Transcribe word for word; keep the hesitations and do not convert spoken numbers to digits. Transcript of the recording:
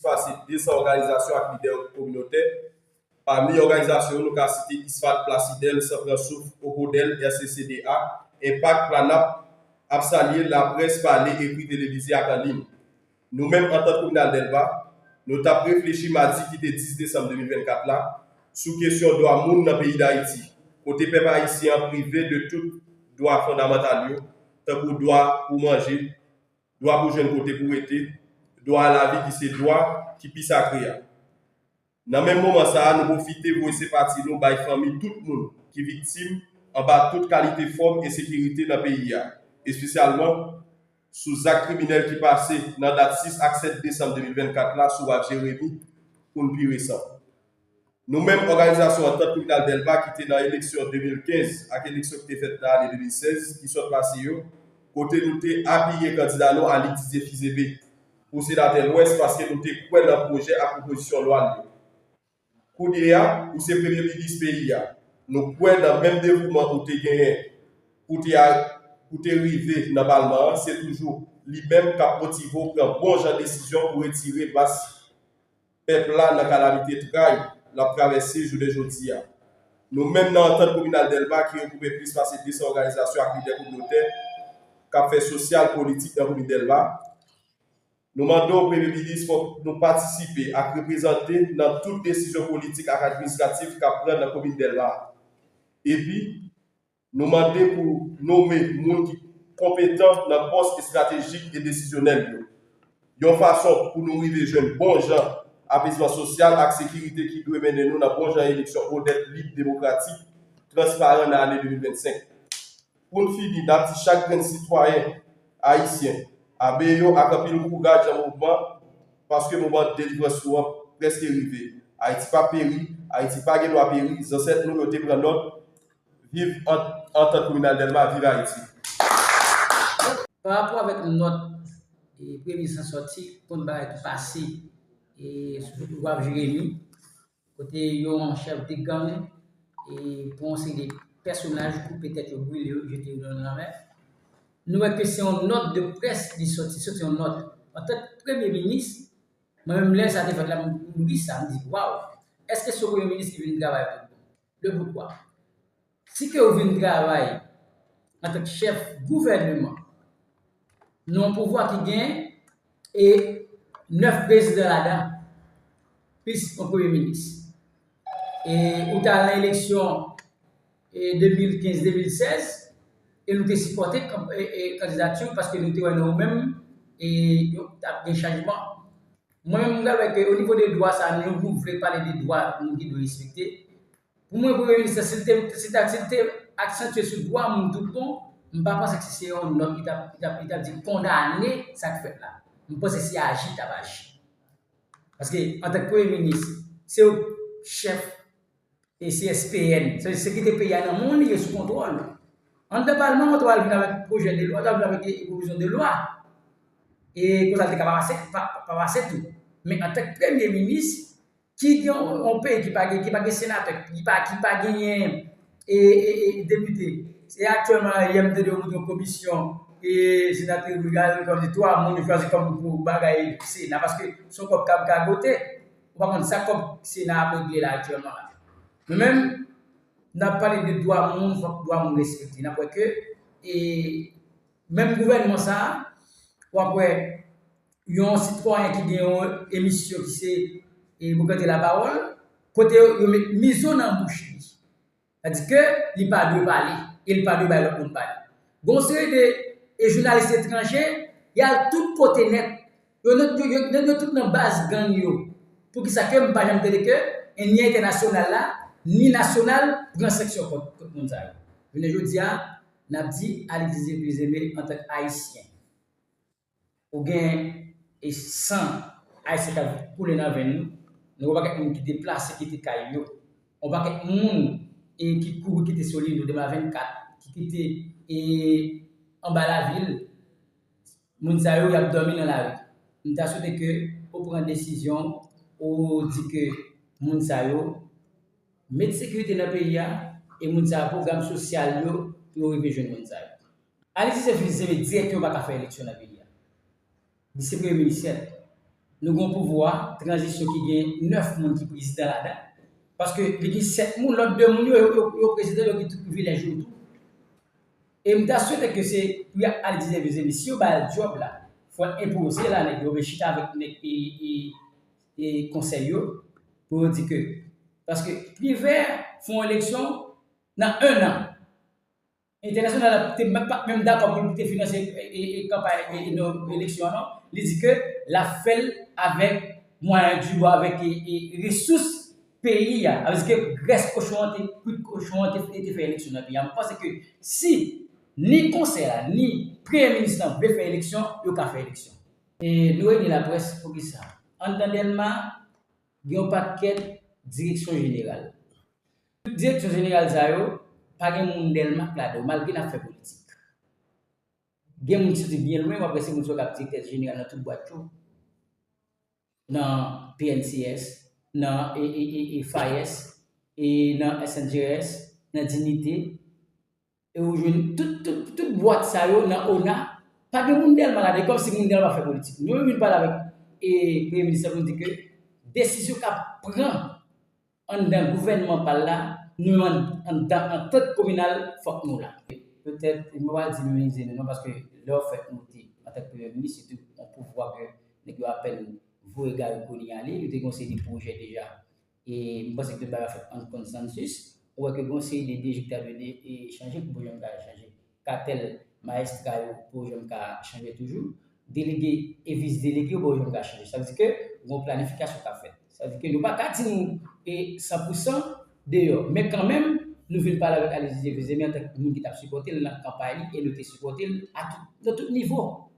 pase de san òganizasyon ak lidè kominotè. Pami òganizasyon yo, nou ka site ISFAT, Plasidèl, San Pran Souf, Okodèl, R C C D A, Enpak, Planap, Apsalye, Laprès, Pale, Ekri, Televize ak Anliy. Nou menm, Antant Kominal Dèlma, nou t ap reflechi madi ki te dis desanm de mil vennkat la sou kesyon dwa moun nan peyi Dayiti, kote pèp ayisyen an prive de tout dwa fondamantal yo, tankou dwa pou manje, dwa pou jwenn kote pou rete, dwa a lavi ki se dwa ki pi sakre a. Nan menm moman sa a, nou pwofite voye senpati nou bay fanmi tout moun ki viktim anba tout kalite fòm ensekirite nan peyi a, espesyalman sou zak kriminèl ki pase nan dat sis ak sèt desanm de mil vennkat la sou Waf Jeremi, pou n pi resan. Nou menm, òganizasyon Antant Kominal Dèlma ki te nan eleksyon de mil kenz ak eleksyon ki te fèt nan ane de mil sèz ki sot pase yo, kote nou te apiye kandida nou Alix Didier Fils-Aimé pou senatè Lwès paske nou te kwè nan pwojè ak pwopozisyon lwa l yo. Kounye a, ou se premye minis peyi a. Nou kwè nan menm devouman ou te genyen pou te a, pou te rive nan palman an, se toujou li menm k ap motive w pran bon jan desizyon pou retire mas pèp la nan kalamite tray l ap travèse jounen jodi a. Nou menm nan Antant Kominal Dèlma ki regwoupe plis pase de san òganizasyon ak lidè kominotè k ap fè sosyal, politik nan komin Dèlma, nou mande w, Premye Minis, fòk nou patisipe ak reprezante nan tout desizyon politik ak administratif k ap pran nan komin Dèlma a. Epi, nou mande pou nome moun ki konpetan nan pòs estratejik e desizyonèl yo, yon fason pou nou rive jwenn bon jan apezman sosyal ak sekirite ki dwe mennen nou nan bon jan eleksyon onèt, lib, demokratik, transparan nan ane de mil vennsenk. Pou n fini, n ap di chak grenn sitwayen ayisyen, abe yo ak anpil kouraj nan mouvman, paske moman delivrans nou an prèske rive. Ayiti p ap peri, Ayiti pa gen dwa peri, zansèt nou yo te pran nòt, viv Ant-, Antant Kominal Dèlma, viv Ayiti! Pa rapò avèk nòt e premye minis lan sòti kont bagay ki pase e sou Waf Jeremi, kote yon chèf de gang e pran yon seri de pèsonaj, koupe tèt yo, brile yo, jete yo nan lanmè. Nou wè ke se yon nòt de près li sòti, sòti yon nòt. Antanke premye minis, mwen menm lè sa te fèt la, m, m ri sa, m di, waw, èske se yon premye minis ki vin travay pou nou? Le poukwa? Si ke ou vin travay antanke chèf gouvènman, nan yon pouvwa ki gen e nèf prezidan ladan, plis yon premye minis. E ou t al nan eleksyon e de mil kenz, de mil sèz, e nou te sipòte kan-, e, e kandidati w paske nou te wè nan ou menm e yo t ap gen chanjman. Mwen menm, m ka wè ke o nivo de dwa sa, nou, nou vle pale de dwa moun ki dwe respekte. Pou mwen, premye minis la, si l te, si ta, si l te aksantye sou dwa moun tout bon, m pa panse ke se yon nòt li t ap, li t ap, li t ap di kondane sa k fèt la. M panse se aji l t ap aji. Paske, antanke premye minis, se ou k chèf e C S P N. Sa vle di sekirite peyi a nan men w li ye, sou kontwòl ou. Anndan palman an, ou t al vin avèk pwojè de lwa, ou t al vin avèk e, e pwovizyon de lwa. E konsa l te ka pa pase, pa, pa pase tou. Men antanke premye minis, ki gen yon, yon peyi ki pa gen, ki pa gen senatè, ki pa, ki pa genyen e, e, e depite. E aktyèlman, yè m tande yo monte yon komisyon, e senatè Rigal, kòm di twa moun yo chwazi kòm pou bagay Sena, paske se yon kòb k ap gagote. Ou pa konn sa kòb Sena ap regle la aktyèlman la. Nou menm, n ap pale de dwa moun, fòk dwa moun respekte. N ap wè ke, e, menm gouvènman sa a, w ap wè yon sitwayen ki gen yon emisyon ki se, e, Bokante Lapawòl, kote yo, yo met mizo nan bouch li. Sa di ke li pa dwe pale, e li pa dwe bay lòt moun pale. Gen yon seri de, e, jounalis etranje, y al tout kote nèt. Yo, yo, yo, yo, yo tout nan baz gang yo. Poukisa ke m pa janm tande ke, e, ni entènasyonal la, ni nasyonal, pran sanksyon kont, kont moun sa yo? Jounen jodi a, n ap di, Alix Didier Fils-Aimé antanke Ayisyen. Ou gen e san Ayisyen k ap koule nan venn nou. Nou gen yon pakèt moun ki deplase kite kay yo. Yon pakèt moun e ki kouri kite Solino, Dèlma vennkat, ki kite e anba lavil. Moun sa yo, y ap dòmi nan lari. M ta swete ke ou pran desizyon, ou di ke moun sa yo, met sekirite nan peyi a, e moun sa yo, pwogram sosyal yo, pou yo rive jwenn moun sa yo. Alix Didier Fils-Aimé dirèkteman pa ka fè eleksyon nan peyi a. Li se premye minis sèl. Nou gen yon pouvwa tranzisyon ki gen nèf moun ki prezidan ladan. Paske li gen sèt moun, lòt de moun yo, yo, yo prezidan, yo gen tout privilèj yo tou. E m ta swete ke se pou y ap al di, mezanmi, si yo ba l djòb la, fò l enpoze la, nèg yo, men chita avèk nèg e, e, e konsèy yo, pou yo di ke, paske Privè fè yon eleksyon nan en an. Entènasyonal la te pa menm dakò pou l te finanse e, e, e kanpay e, e, non, eleksyon an, non. Li di ke l ap fè l avèk mwayen di bò, avèk e, e, resous peyi a. Sa vle di ke grès kochon an te, kwit kochon an te, te fè eleksyon nan peyi a. Mwen panse ke si ni konsèy la, ni premye minis lan vle fè eleksyon, yo ka fè eleksyon. E nou reyini laprès poukisa? Anndan Dèlma, gen yon pakèt direksyon jeneral. Tout direksyon jeneral sa yo, pa gen moun Dèlma k ladan yo, malgre n ap fè politik. Gen moun ki soti byen lwen, w ap wè se moun sa yo k ap direktè jeneral nan tout bwat yo. Nan P N C S, nan e, e, e, e, FAES, e nan S N G S, nan Dignité. E ou jwenn tout, tout, tout bwat sa yo nan ona, pa gen moun Dèlma ladan, e kòmsi moun Dèlma fè politik. Nou menm vin pale avèk e, premye minis la pou nou di ke desizyon k ap pran anndan gouvènman pa l la, nou menm ann-, anndan antant kominal, fòk nou la. Petèt, mwen pa di minimize nou non, paske lè w fèk moute antank premye minis, se te yon pouvwa ke nèg yo apèn voye Garry Conille ale, yo te gen yon seri de pwojè deja. E m panse ke tout bagay fèt an konsansis. Ou wè ke gen yon seri de D G ki ta dwe de, e, chanje, ki poko janm ka chanje. Katèl mayestra yo poko janm ka chanje toujou. Delege e vis delege yo poko janm ka chanje. Sa vle di ke gen yon planifikasyon k ap fèt. Sa vle di ke nou pa ka di nou e san pou san deyò. Men kanmenm, nou vin pale avèk Alizé Désiré Fils-Aimé antank moun ki t ap sipòte l nan kanpay li e nou te sipòte l a tout, nan tout nivo.